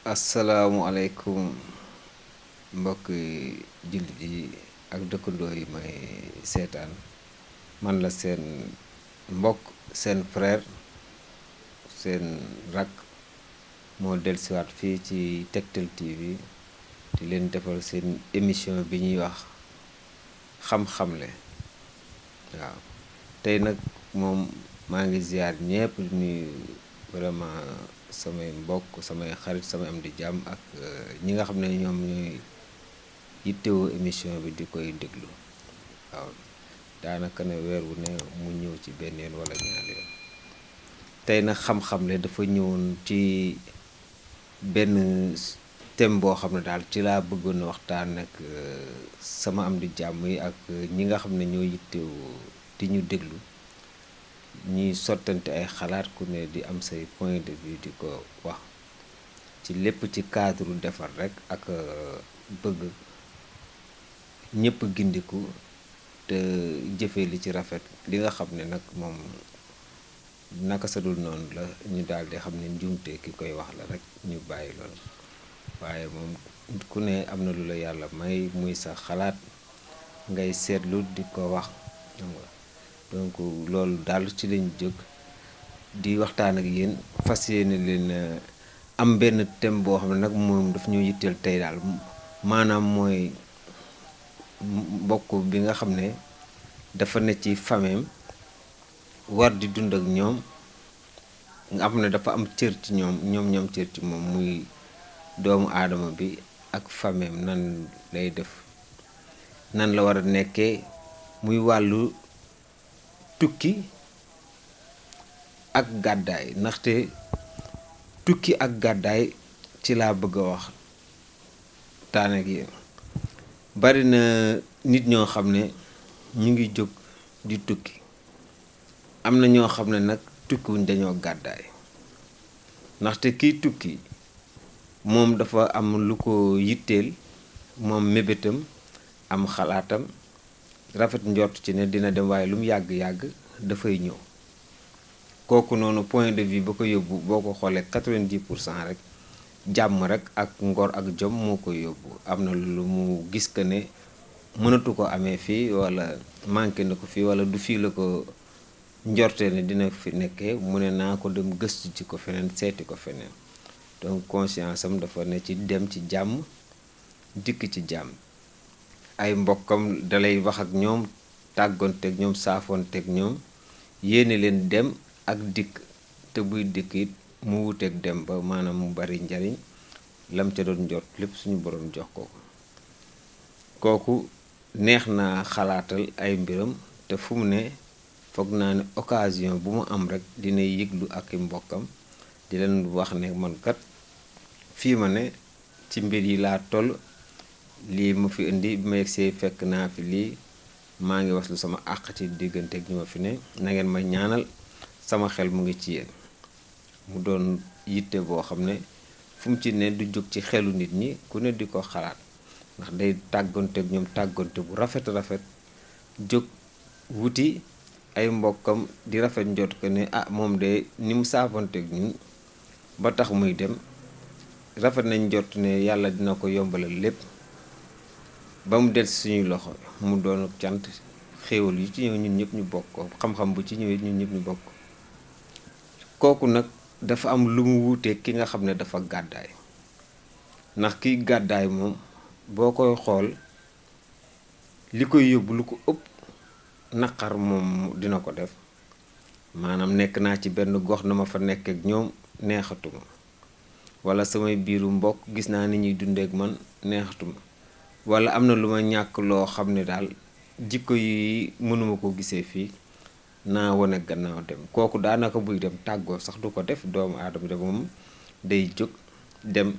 asalaamualeykum mbokk jullit yi ak dëkkandoo yi may seetaan man la seen mbokk seen frère seen rak moo dellusiwaat fii ci Tektal TV di leen defal seen émission bi ñuy wax xam-xamle waaw tey nag moom maa ngi ziar ñëpp di nuyu vraiment samay mbokk samay xarit samay am di jàmm ak ñi nga xam ne ñoom ñooy yittewoo émission bi di koy déglu waaw daanaka ne weer wu ne mu ñëw ci benn yoon wala ñaari yoon tey nag xam-xamle dafa ñëwoon ci benn thème boo xam ne daal ci laa bëggoon waxtaan ak sama am di jàmm yi ak ñi nga xam ne ñoo yittewoo di ñu déglu ñuy sottante ay xalaat ku ne di am say point de vue di ko wax ci lépp ci cadre defar rekk ak bëgg ñëpp gindiku te jëfe li ci rafet li nga xam ne nag moom naka sadul noonu la ñu daal di xam ne njuumte ki koy wax la rekk ñu bàyyi loolu waaye moom ku ne am na lu la yàlla may muy sa xalaat ngay seetlu di ko wax donc loolu daal ci lañ jóg di waxtaan ak yéen fas yéene leen am benn thème boo xam ne nag moom daf ñu yitteel tey daal maanaam mooy mbokk bi nga xam ne dafa ne ci fameem war di dund ak ñoom nga xam ne dafa am cër ci ñoom ñoom cër ci moom muy doomu aadama bi ak fameem nan lay def nan la war a nekkee muy wàllu tukki ak gàddaay ndaxte tukki ak gàddaay ci laa bëgg a wax taan ak yéen bari na nit ñoo xam ne ñu ngi jóg di tukki am na ñoo xam ne nag tukkiwuñ dañoo gàddaay ndaxte kiy tukki moom dafa am lu ko yitteel moom mébétam am xalaatam rafet njort ci ne dina dem waaye lu mu yàgg-yàgg dafay ñëw kooku noonu point de vue ba ko yóbbu boo ko xoolee 90% rek jàmm rek ak ngor ak jom moo ko yóbbu am na lu mu gis que ne mënatu ko amee fii walla manqué na ko fii walla du fii la ko njorte ne dina fi nekkee mu ne naa ko dem gëstu ci ko feneen seeti ko feneen donc conscience am dafa ne ci dem ci jàmm dikk ci jàmm ay mbokkam dalay wax ak ñoom tàggoonteeg ñoom saafoonteeg ñoom yéene leen dem ak dikk te buy dikk it mu wuteeg dem ba maanaam mu bari njariñ lam ca doon jot lépp suñu boroom jox ko kooku neex na xalaatal ay mbiram te fu mu ne foog naa ne occasion bu mu am rek dina yëglu ak i mbokkam di leen wax ne man kat fii ma ne ci mbir yi laa toll lii ma fi indi bi ma yegsee fekk naa fi lii maa ngi waslu sama àq ci diggante ak ñu ma fi ne na ngeen ma ñaanal sama xel mu ngi ci yéen mu doon yitte boo xam ne fu mu ci ne du jóg ci xelu nit ñi ku ne di ko xalaat ndax day tàggante ak ñoom tàggante bu rafet jóg wuti ay mbokkam di rafet njot ko ne moom de ni mu saafante ak ñun ba tax muy dem rafet nañ jot ne yàlla dina ko yombalal lépp ba mu del suñuy loxo mu doon cant xéewal yu ci ñëw ñun ñëpp ñu bokk ko xam-xam bu ci ñëwee ñun ñëpp ñu bokk kooku nag dafa am lu mu wuutee ki nga xam ne dafa gàddaay ndax kiy gàddaay moom boo koy xool li koy yóbbu lu ko ëpp naqar moom dina ko def maanaam nekk naa ci benn gox na ma fa nekk ak ñoom neexatuma walla samay biiru mbokk gis naa ni ñuy dundeek man neexatuma walla am na lu ma ñàkk loo xam ne daal jikko yi mënuma ko gisee fii naa wane gannaaw dem kooku daanaka buy dem tàggoo sax du ko def doomu aadama de moom day jóg dem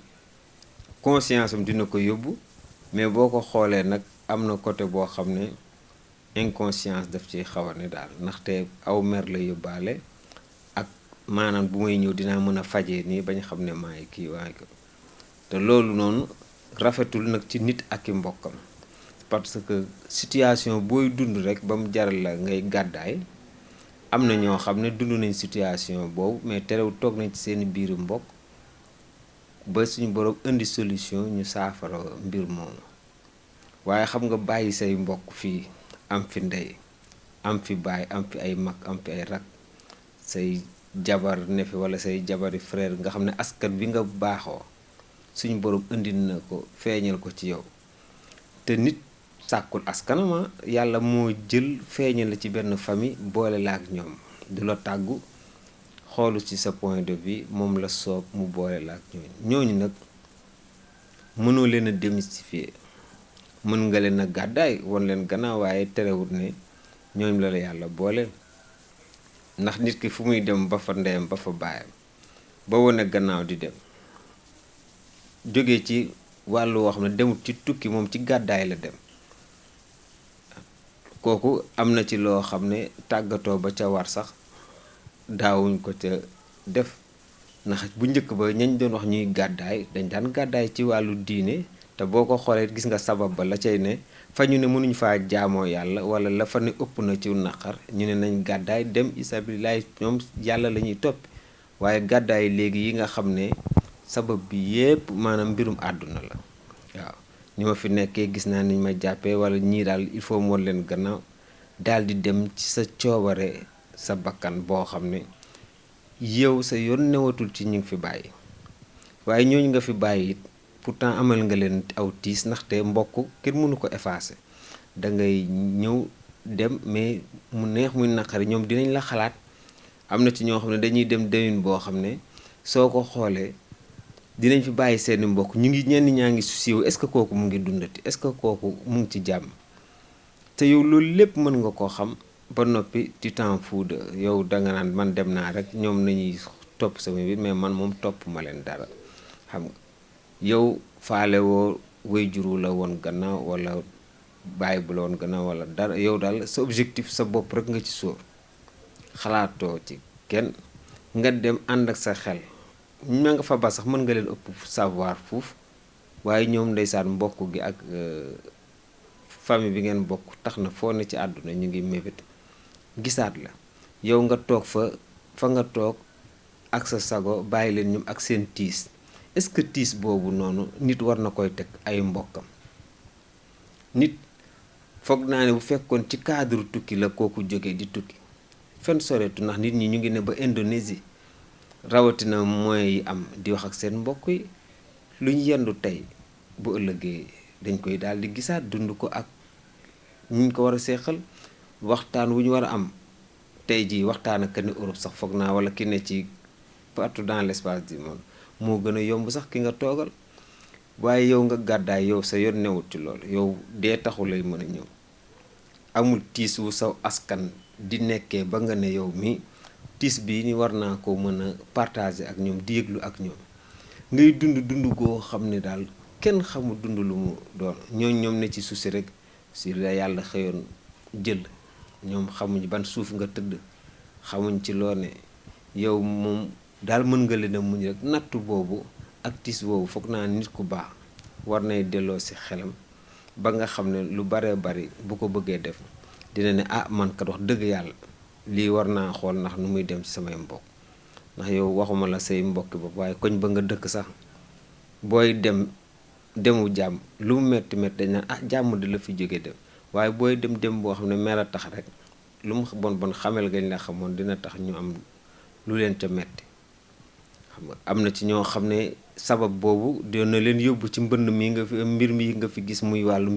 conscience am dina ko yóbbu mais boo ko xoolee nag am na côté boo xam ne inconscience daf ci xaw a ne daal ndaxte aw mer la yóbbaale ak maanaam bu may ñëw dinaa mën a fajee nii bañ xam ne maay kii waaye ko te loolu noonu rafetul nag ci nit ak i mbokkam parce que situation booy dund rek ba mu jaral la ngay gàddaay am na ñoo xam ne dund nañ situation boobu mais terewul toog nañ ci seen biiru mbokk ba suñu borom indi solution ñu saafara mbir moomu. waaye xam nga bàyyi say mbokk fii am fi ndey am fi baay am fi ay mag am fi ay rak say jabar ne fi wala say jabari frère nga xam ne askan bi nga baaxoo suñu borom indi na ko feeñal ko ci yow te nit sàkkul askanama yàlla moo jël feeñal la ci benn famille boole la ak ñoom du la tàggu xoolu ci sa point de vue moom la soob mu boole la ak ñooñu nag mënoo leen a démystifier mën nga leen a gàddaay won leen gannaaw waaye terewut ne ñooñu la yàlla booleel ndax nit ki fu muy dem ba fa ndeyam ba fa baayam ba wane gannaaw di dem jóge ci wàllu woo xam ne demut ci tukki moom ci gàddaay la dem kooku am na ci loo xam ne tàggatoo ba ca war sax daawuñ ko ca def ndax bu njëkk ba ñañ doon wax ñuy gàddaay dañ daan gàddaay ci wàllu diine te boo ko xoolee gis nga sabab ba la cay ne fa ñu ne mënuñ faa jaamoo yàlla wala la fa ne ëpp na ci naqar ñu ne nañ gàddaay dem isabililaay ñoom yàlla la ñuy topp waaye gàddaay léegi yi nga xam ne sabab bi yépp maanaam mbirum àdduna la waaw ni ma fi nekkee gis naa niñ ma jàppee wala ñii daal il faut moon leen gannaaw daal di dem ci sa coobare sa bakkan boo xam ne yow sa yoon newatul ci ñu ngi fi bàyyi waaye ñooñu nga fi bàyyi it pourtant amal nga leen aw tiis ndaxte mbokk kenn mënu ko effacer da ngay ñëw dem mais mu neex muy naqari ñoom dinañ la xalaat am na ci ñoo xam ne dañuy dem demin boo xam ne soo ko xoolee dinañ fi bàyyi seeni mbokk ñu ngi ñenn ñaa ngi siiw est-ce que kooku mu ngi dundati est-ce que kooku mu ngi ci jàmm te yow loolu lépp mën nga koo xam ba noppi tu t'en fous de yow danga naan man dem naa rek ñoom nañuy topp sama biir mais man moom topp ma leen dara xam nga yow faale woo waajur la woon gannaaw wala bàyyi bu la woon gannaaw wala dara yow daal sa objectif sa bopp rek nga ci sóor xalaatoo ci kenn nga dem ànd ak sa xel ña nga fa ba sax mën nga leen ëpp savoir fuuf waaye ñoom ndeysaan mbokk gi ak famille bi ngeen bokk tax na foo ne ci àdduna ñu ngi mébét gisaat la yow nga toog fa nga toog ak sa sago bàyyi leen ñoom ak seen tiis est-ce que tiis boobu noonu nit war na koy teg ay mbokkam nit foog naa ne bu fekkoon ci cadre tukki la kooku jógee di tukki fenn soreetu ndax nit ñi ñu ngi ne ba Indonésie rawatina moyens yi am di wax ak seen mbokk yi lu ñu yendu tey bu ëllëgee dañ koy daal di gisaat dund ko ak ñu ko war a seexal waxtaan wu ñu war a am tey jii waxtaan ak ni Europe sax foog naa wala ki ne ci partout dans l'espace du monde moo gën a yomb sax ki nga toogal waaye yow nga gàddaay yow sa yoon newut ci loolu yow dee taxu lay mën a ñëw amul tiis wu saw askan di nekkee ba nga ne yow mi tiis bii ni war naa ko mën a partager ak ñoom di yëglu ak ñoom ngay dund goo xam ne daal kenn xamul dund lu mu doon ñoom ne ci suusi rek si la yàlla xëyoon jël ñoom xamuñ ban suuf nga tëdd xamuñ ci loo ne yow moom daal mën nga leen a muñ rek nattu boobu ak tiis boobu foog naa nit ku baax war nay delloo si xelam ba nga xam ne lu baree bari bu ko bëggee def dina ne ah man kat wax dëgg yàlla lii war naa xool ndax nu muy dem ci samay mbokk ndax yow waxuma la say mbokki bopp waaye koñ ba nga dëkk sax booy demu jàmm lu mu metti dañ naan ah jàmm di la fi jóge dem waaye booy dem boo xam ne mer a tax rek lu mu bon xamel gañ la xamoon dina tax ñu am lu leen ca metti xam nga am na ci ñoo xam ne sabab boobu dina leen yóbbu ci mbir mi nga fi gis muy wàllu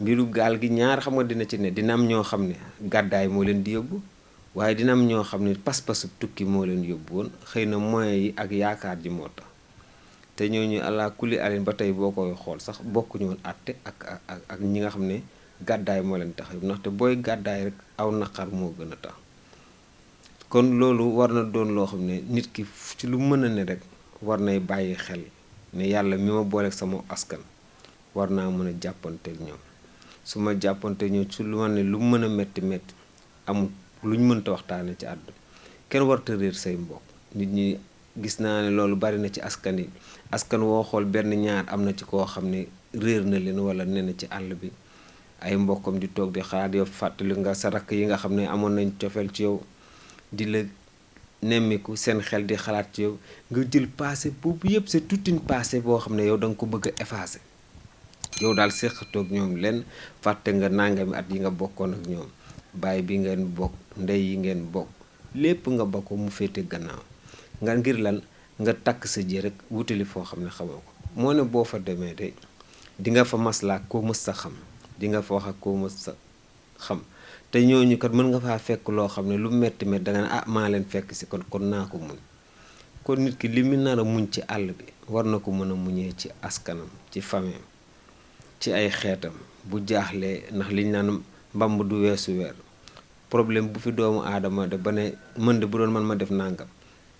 mbiru gaal gi ñaar xam nga dina ci ne dina am ñoo xam ne gàddaay moo leen di yóbbu waaye dina am ñoo xam ne pas-pasu tukki moo leen yóbbu woon xëy na moyens yi ak yaakaar ji moo tax te ñooñu àla kuli alin ba tey boo koy xool sax bokkuñu woon àtte ak ñi nga xam ne gàddaay moo leen tax yóbbu ndaxte booy gàddaay rek aw naqar moo gën a tax kon loolu war na doon loo xam ne nit ki ci lu mën a ne rek war nay bàyyi xel ne yàlla mi ma booleeg sama askan war naa mën a jàppanteeg ñoom su ma jàppanteeg ñoom ci lu ma ne lu mën a métti amul lu ñu mënta waxtaane ci àdduna kenn warta réer say mbokk nit ñi gis naa ne loolu bari na ci askan yi askan woo xool benn ñaar am na ci koo xam ne réer na leen wala nee na ci àll bi ay mbokkam di toog di xalaat yow fàttali nga sa rakk yi nga xam ne amoon nañ cofeel ci yow di la nemmiku seen xel di xalaat ci yow nga jël passé boobu yëpp c'est toute une passé boo xam ne yow da nga ko bëgg a effacer yow daal séqatoog ñoom lenn fàtte nga nangami at yi nga bokkoon ak ñoom baay bi ngeen bokk ndey yi ngeen bokk lépp nga bokk mu féete gannaaw nga ngir lan nga takk sa jë rek wutali foo xam ne xamoo ko moo ne boo fa demee de di nga fa maslaa koo mës sa xam di nga fa wax ak koo mës sa xam te ñooñu kat mën nga faa fekk loo xam ne lu metti met danga ne ah maa leen fekk si kon naa ko muñ kon nit ki li mu nar a muñ ci àll bi war na ko mën a muñee ci askanam ci famille ci ay xeetam bu jaaxlee ndax liñ naan mbamb du weesu weer problème bu fi doomu aadama de ba ne mën de bu doon man ma def nangam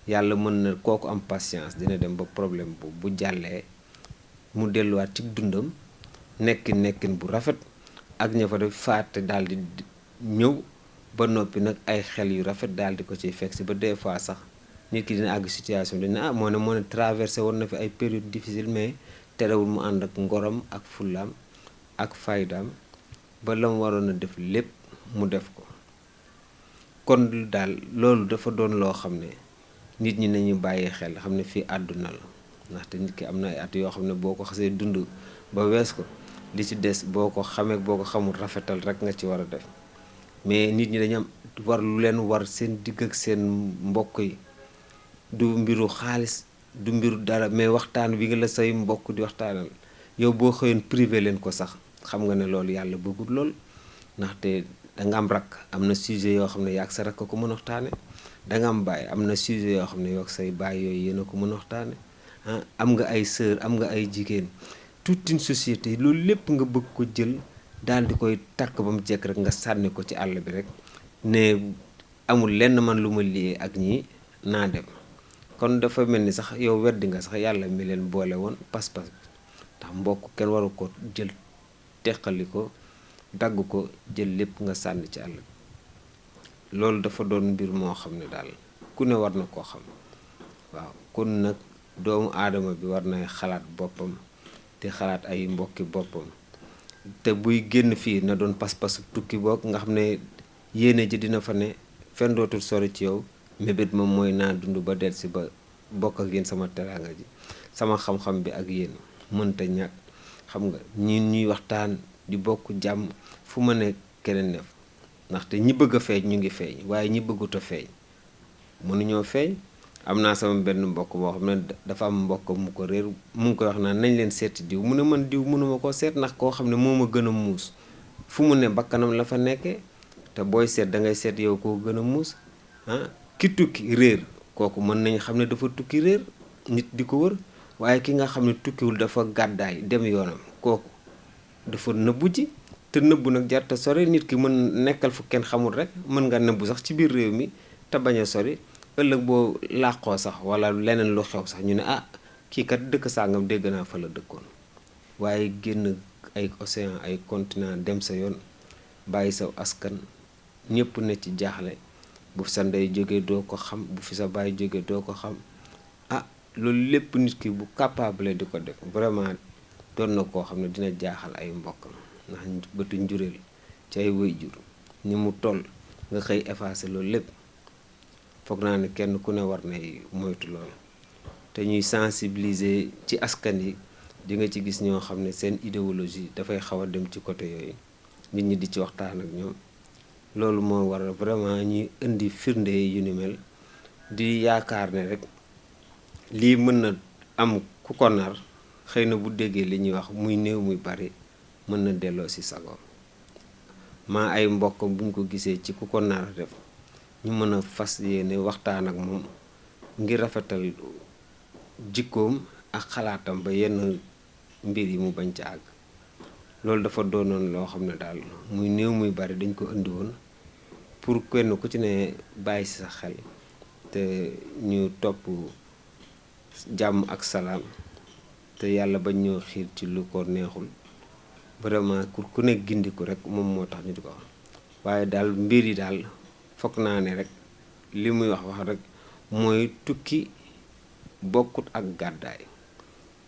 yàlla mën na kooku am patience dina dem ba problème bu jàllee mu delluwaat ci dundam nekkin bu rafet ak ña fa def faate daal di ñëw ba noppi nag ay xel yu rafet daal di ko ciy fekk si ba des fois sax nit ki dina àgg situation dañ ne ah moo ne traversé woon na fi ay période difficile mais terewul mu ànd ak ngorom ak fullaam ak faydaam ba la mu waroon a def lépp mu def ko kon daal loolu dafa doon loo xam ne nit ñi nañu bàyyi xel xam ne fii àdduna la ndaxte nit ki am na ay at yoo xam ne boo ko xasee dund ba wees ko li ci des boo ko xamee boo ko xamul rafetal rek nga ci war a def mais nit ñi dañu am war lu leen war seen digg ak seen mbokk yi du mbiru xaalis du mbiru dara mais waxtaan wi nga la say mbokk di waxtaanal yow boo xëyoon privé leen ko sax xam nga ne loolu yàlla bëggul lool ndaxte danga am rakk am na sujet yoo xam ne yaa ak sa rakk ko mën a waxtaane danga am baay am na sujet yoo xam ne yow ak say baay yooyu yéen a ko mën a waxtaane ah am nga ay sœur am nga ay jigéen toute une société loolu lépp nga bëgg ko jël daal di koy takk ba mu jekk rek nga sànni ko ci àll bi rek ne amul lenn man lu ma liyee ak ñi naa dem kon dafa mel ni sax yow weddi nga sax yàlla mi leen boole woon pas-pas ndax mbokk kenn waru ko jël teqali ko dagg ko jël lépp nga sànni ci àll bi loolu dafa doon mbir moo xam ne daal ku ne war na koo xam waaw kon nag doomu aadama bi war na xalaat boppam te xalaat ay mbokki boppam te buy génn fii na doon pas-pasu tukki boog nga xam ne yéene ji dina fa ne fenn dootul sori ci yow mébét moom mooy naa dund ba del si ba bokk ak yéen sama teraanga ji sama xam-xam bi ak yéen mënta ñàkk xam nga ñuy waxtaan di bokk jàmm fu ma ne keneen ne ndaxte ñi bëgg a feeñ ñu ngi feeñ waaye ñi bëggut a feeñ mënuñoo feeñ am naa sama benn mbokk boo xam ne dafa am mbokk mu ko réer mu ngi koy wax naan nañ leen seeti diw mu ne man diw mënuma koo seet ndax koo xam ne moo ma gën a muus fu mu ne bakkanam la fa nekkee te booy seet da ngay seet yow koo gën a muus ah ki tukki réer kooku mën nañ xam ne dafa tukki réer nit di ko wër waaye ki nga xam ne tukkiwul dafa gàddaay dem yoonam kooku dafa nëbbu ji te nëbbu nag jarta sori nit ki mën nekkal fu kenn xamul rek mën nga nëbbu sax ci biir réew mi te bañ a sori ëllëg boo làqoo sax wala leneen lu xew sax ñu ne ah kii kat dëkk sàngam dégg naa fa la dëkkoon waaye génn ay océan ay continent dem sa yoon bàyyi sa askan ñëpp ne ci jaaxle bu fi sa ndey jógee doo ko xam bu fi sa baay jógee doo ko xam ah loolu lépp nit ki bu capable di ko def vraiment doon na koo xam ne dina jaaxal ay mbokkam ndax bëtu njureel ci ay waajur ni mu toll nga xëy effacé loolu lépp foog naa ne kenn ku ne war nay moytu loolu te ñuy sensibiliser ci askan yi di nga ci gis ñoo xam ne seen idéologie dafay xaw a dem ci côté yooyu nit ñi di ci waxtaan ak ñoom loolu moo war vraiment ñuy indi firnde yu ni mel di yaakaar ne rek lii mën na am ku ko nar xëy na bu déggee li ñuy wax muy néew muy bari mën na delloo ci sagoom maa ay mbokkam buñ ko gisee ci ku ko nar a def ñu mën a fas yéene waxtaan ak moom ngir rafetal jikkoom ak xalaatam ba yenn mbir yi mu bañ ca àgg loolu dafa doonoon loo xam ne daal muy néew muy bari dañ ko indi woon pour kenn ku ci ne bàyyi ci sa xel te ñu topp jàmm ak salaam te yàlla bañ ñoo xiir ci lu ko neexul vraiment ku ne gindiku rek moom moo tax ñu di ko wax waaye daal mbir yi daal foog naa ne rek li muy wax rek mooy tukki bokkut ak gàddaay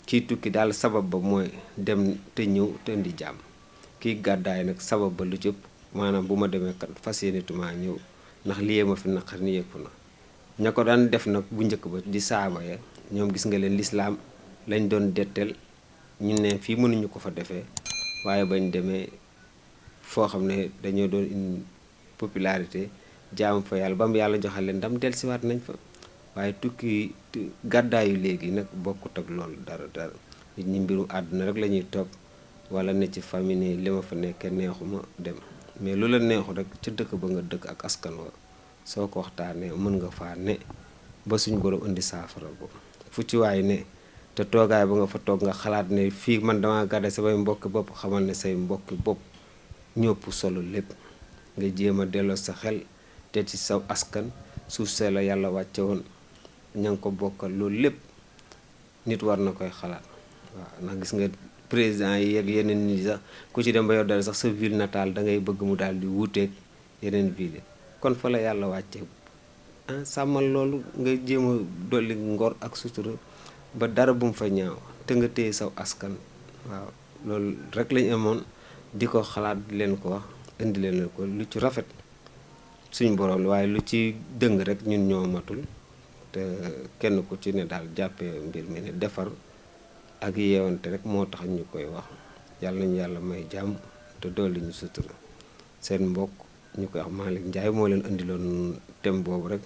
kii tukki daal sabab ba mooy dem te ñëw te indi jàmm kii gàddaay nag sabab ba lu ci ëpp maanaam bu ma demee kat fas yéene tumaa ñëw ndax lii ma fi naqar ni yëpp na ña ko daan def nag bu njëkk ba di saaba ya ñoom gis nga leen lislaam lañ doon dettel ñu ne fii mënuñu ko fa defee waaye bañ demee foo xam ne dañoo doon une popularité jaamu fa yàlla ba mu yàlla joxal leen ndam dellusiwaat nañ fa waaye tukki gàddaayu léegi nag bokkut ak loolu dara nit ñi mbiru àdduna rek la ñuy topp wala ne ci famille nii li ma fa nekkee neexuma dem mais lu la neexu rek ca dëkk ba nga dëkk ak askan wa soo ko waxtaanee mën nga faa ne ba suñu borom indi saafara ko fu ci waay ne te toogaay ba nga fa toog nga xalaat ne fii man dama gàdde samay mbokki bopp xamal ne say mbokki bopp ñëpp solo lépp nga jéem a delloo sa xel te ci saw askan suuf see la yàlla wàcce woon ña ngi ko bokkal loolu lépp nit war na koy xalaat waaw ndax gis nga président yi ak yeneen nit sax ku ci dem ba yor dara sax sa ville natale da ngay bëgg mu daal di wuuteeg yeneen ville kon fa la yàlla wàcce sàmmal loolu nga jéem a dolli ngor ak sutura ba dara bu mu fa ñaaw te nga téye saw askan waaw loolu rek lañ amoon di ko xalaat di leen ko wax indi leen ko lu ci rafet suñ borom la waaye lu ci dëng rek ñun ñoo matul te kenn ku ci ne daal jàppee mbir mi ne defar ak yeewante rek moo tax ñu koy wax yàlla nañu yàlla may jàmm te dolli ñu sutura seen mbokk ñu koy wax Malick Ndiaye moo leen indiloon thème boobu rek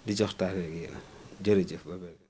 di joxtaane ak yéen jërëjëf ba benn